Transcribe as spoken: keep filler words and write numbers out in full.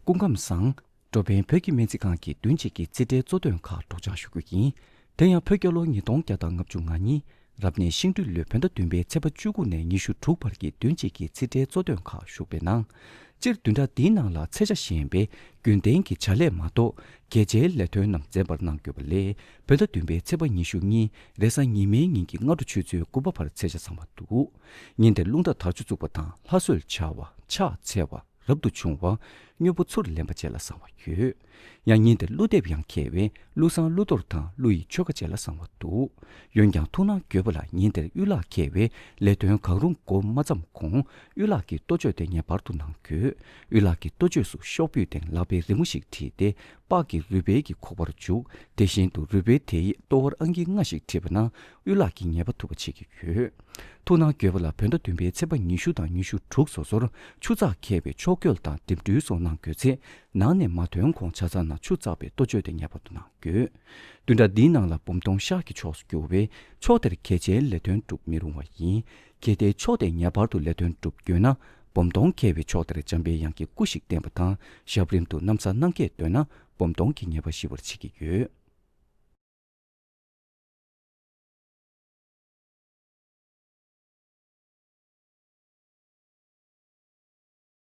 སྐུ་ཁམས་བཟང་། འགྲོ་ཕན་བོད་ཀྱི་སྨན་རྩིས་ཁང་གི་བདུན་གཅིག་གི་རྩིས་ཁྲའི་གཙོ་དོན་ཁག་སྒྲོག་སྦྱང་ཞུ་རྒྱུ་ཡིན། དེ་ཡང་བོད་རྒྱལ་ལོ་ཉིས་སྟོང་བརྒྱ་དང་ང་གཅིག་རབ་གནས་ཤིང་སྦྲུལ་ལོའི་བོད་ཟླ་བདུན་པའི་ཚེས་པ་བཅུ་དགུ་ནས་ཉི་ཤུ་དྲུག་བར་གྱི་བདུན་གཅིག་གི་རྩིས་ཁྲའི་གཙོ་དོན་ཁག་ཞུགས་པའི་ནང་། སྤྱིར་བདུན་ཕྲག་འདིའི་ནང་ལ་ཚེས་ཆ་གཞན་པའི་རྒྱུན་ལྡན་གྱི་བྱ་ལས་མ་གཏོགས་གལ་ཆེའི་ལས་དོན་རྣམས་འཛེམ་པར་གནང་དགོས་པ་ལས། བོད་ཟླ་བདུན་པའི་ཚེས་པ་ཉི་ཤུ་གཉིས་རེས་གཟའ་ཉི་མའི་ཉིན་གྱི་སྔ་དྲོ་ཆུ་ཚོད་དགུ་པ་བར་ཚེས་ཆ་ཚང་བ་འདུག་ཉིན་དེར་རླུང་རྟ་དར་ལྕོག་བཙུགས་པ་དང་ལྷ་གསོལ་བྱ་བ། ཕྱག་འཚལ་བ། རབ་ཏུ་བྱུང་བ། དངོས་པོ་ཚུར་ལེན་པ་བཅས་ལ་བཟང་བ་ཡོད། ཡང་ཉིན་དེར་ཀླུ་འདེབས་ཡང་འཁེལ་བས་ཀླུ་བསང་ཀླུ་གཏོར་དང་ཀླུ་ཡི་ཆོ་ག་བཅས་ལ་བཟང་བ་འདུག་འོན་ཀྱང་ཐུགས་སྣང་དགོས་པ་ལ་ཉིན་དེར་གཡུལ་ལྷ་འཁེལ་བས་ལས་དོན་གང་རུང་འགོ་མ་བརྩམས་གོང་གཡུལ་ལྷ་གི་གཏོ་བཅོས་དེ་ངེས་པར་དུ་གནང་དགོས། གཡུལ་ལྷ་གི་གཏོ་བཅོས་སུ་ཤོག་བུའི་སྟེང་ལག་པའི་རི་མོ་ཞིག་བྲིས་ཏེ་པགས་ཀྱི་རུས་སྦལ་གྱི་ཁོག་པར་འཇུག་དེ་བཞིན་དུ་རུས་སྦལ་དེའི་ལྟོ་བར་ཨང་ཀི་ལྔ་ཞིག་བྲིས་པ་ན་གཡུལ་ལྷ་གིས་ངེས་པ་ཐུབ་པ་བྱེད་ཀྱི་ཡོད། ཐུགས་སྣང་དགོས་པ་ལ་བོད་ཟླ་བདུན་པའི་ཚེས་པ་ཉི་ཤུ་དང་ཉི་ཤུ་དྲུག་སོ་སོར་ཆུ་ཚགས་འཁེལ་བའི་ཕྱོགས་སྐྱོད་དང་འགྲིམ་འགྲུལ་སོགས་གནང་དགོས་ཚེ། ནང་ནས་མ་ཐོན་གོང་ཆ་ཚང་ནང་ཆུ་བཙགས་པའི་གཏོ་བཅོས་དེ་ངེས་པར་དུ་གནང་དགོས། བདུན་ཕྲག་འདིའི་ནང་ལ་འབུམ་སྟོང་ཤར་གྱི་ཕྱོགས་སུ་རྒྱུ་བས་ཕྱོགས་དེར་གལ་ཆེའི་ལས་དོན་སྒྲུབ་མི་རུང་བ་ཡིན། གལ་ཏེ་ཕྱོགས་དེར་ངེས་པར་དུ་ལས་དོན་སྒྲུབ་དགོས་ན། འབུམ་སྟོང་འཁེལ་བའི་ཕྱོགས་དེར་འཇམ་པའི་དབྱངས་ཀྱི་སྐུ་ཞིག་བསྟན་པ་དང་ཞབས་རིམ་དུ་ན་བཟའ་གནང་སྐྱེས་འདོན་ན་འབུམ་སྟོང་གི་ངེས་པ་ཞི་བར་བྱེད་ཀྱི་ཡོད།